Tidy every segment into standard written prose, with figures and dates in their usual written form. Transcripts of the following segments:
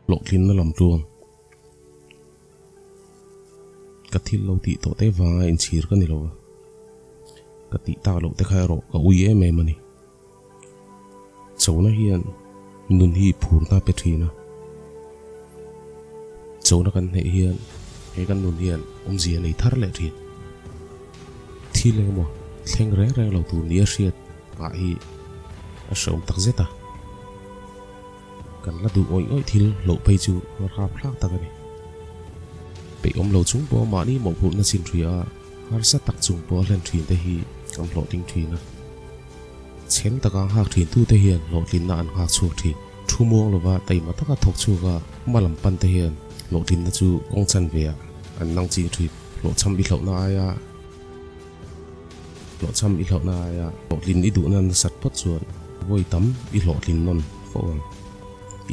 Hlawhtlinna lam tluang. Ka thil lo tih tawh te vanga inchhir ka ni lo a, ka tih tak loh te kha erawh ka ui em em a ni. Chona hian nun hi phurna a pe thin a, chona kan hneih hian he kan nun hian awmzia a nei thar leh thin. Thil engemaw thleng reng reng lo tur nia hriat nghah hi a hreawm tak zet a. Kan la duh ngawih ngawih thil loh phei chu rap hlak tak a ni. Peih awm lo chung pawh mahni mawhphurhna chin hria a, harsa tak chung pawh a hlen thin te hi kan hlawhtling thin a. Chhem taka nghak thin tute hian hlawhtlinna an nghak chhuak thin. Thu muang lova taima taka thawk chhuak a hma lam pan te hian hlawhtlinna chu kawng chan ve ah an nang ching thin. Hlawhchham i hlauhna aia Hlawhchham i hlauhna aia hlawhtlin i duhna nasat phawt chuan vawi tam i hlawhtlin nawn fo ang.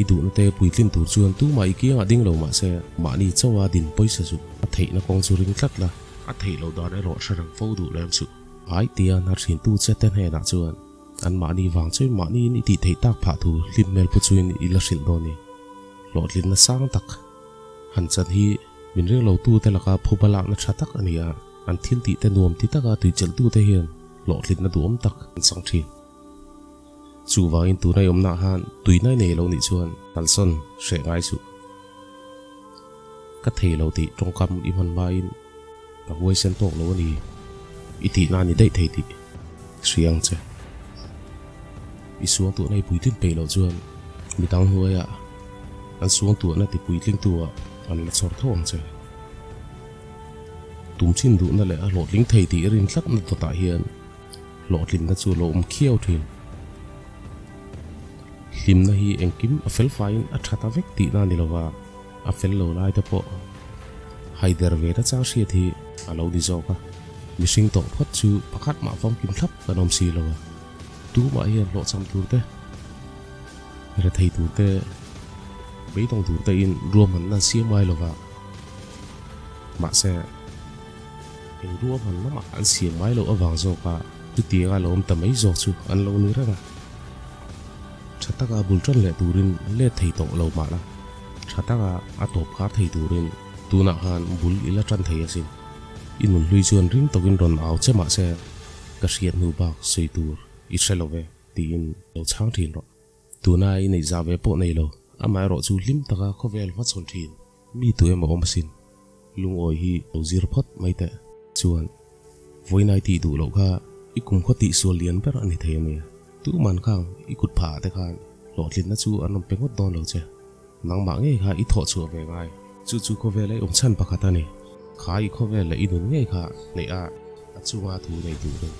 I duhna te puitlin tur chuan tumah i kiangah ding lo mahse mahni chauha din pawisa chu a theihna kawng chu ring tlat la. A theih loh dan erawh hre reng fo duh lem suh. Ai tia hna thintu che te hnenah chuan an mahni vang chuin mahniin i tih theih tak phah thu hlim hmel pu chuin i la hrilh dawn ni. Hlawhtlinna sang tak han chan hi min ring lo tute laka phuba lakna tha tak a ni a, an thil tih te nuam ti taka tuichelh tute hian hlawhtlinna duhawm tak an chang thin. Chuvangin tuna i awmnaah khan tuina i nei lo nih chuan kalsawn hreh ngai suh. Ka thei lo tih tawngkam i hman hmain ka huaisen tawk lo a ni i tihna a ni daih thei tih hria ang che. I suangtuahna i puitlin peih loh chuan midang hnuaiah an suangtuahna ti puitlingtu ah an la chhawr tho ang che. Tum chin duhna leh a hlawhtling thei tih i rin tlatna dawtah hian Hlawhtlinna chu lo awm khiau thin. Hlimna hi engkim a fel faiin a tha ta vek tihna a ni lova, a fel lo lai te pawh haider ve na chang hriat hi a lo ni zawk a. Mihring tawh phawt chu pakhat mah famkim thlap kan awm si lo a, tumah hian hlawhchham tur te, rethei tur te, beidawng tur te in ruahmanna an siam ngai lova, mahse, Eng ruahman lamah an siam ngai loh avang zawka chutianga lo awm ta mai zawk chu an lo ni reng a. Tha taka bul tan leh turin let thei tawh lo mah la, tha taka a tawp khar thei turin tunah khan bul i la tan thei asin. I nun hlui chuan ring tawkin rawn au che mah se, ka hriat hnu bak sawi tur i hre lo ve tiin lo chhang thin rawh. Tuna i neih zah ve pawh nei lo, amaherawh chu hlim taka khawvel hmachhawn thin. Mi tu emaw awm asin. Lungawi hi lo zir phawt mai teh. Chuan, vawiinai tih duh loh kha i kumkhaw tih sual lian ber a ni thei a nia. Tuman khang i kut phah ah te khan hlawhtlinna chu an rawn pe ngawt dawn lo che. Nangmah ngei kha i thawh chhuah ve ngai. Chu chu khawvel ei awm chhan pakhat a ni. Kha i khawvel leh i nun ngei kha neih a a chunga thu nei duh reng.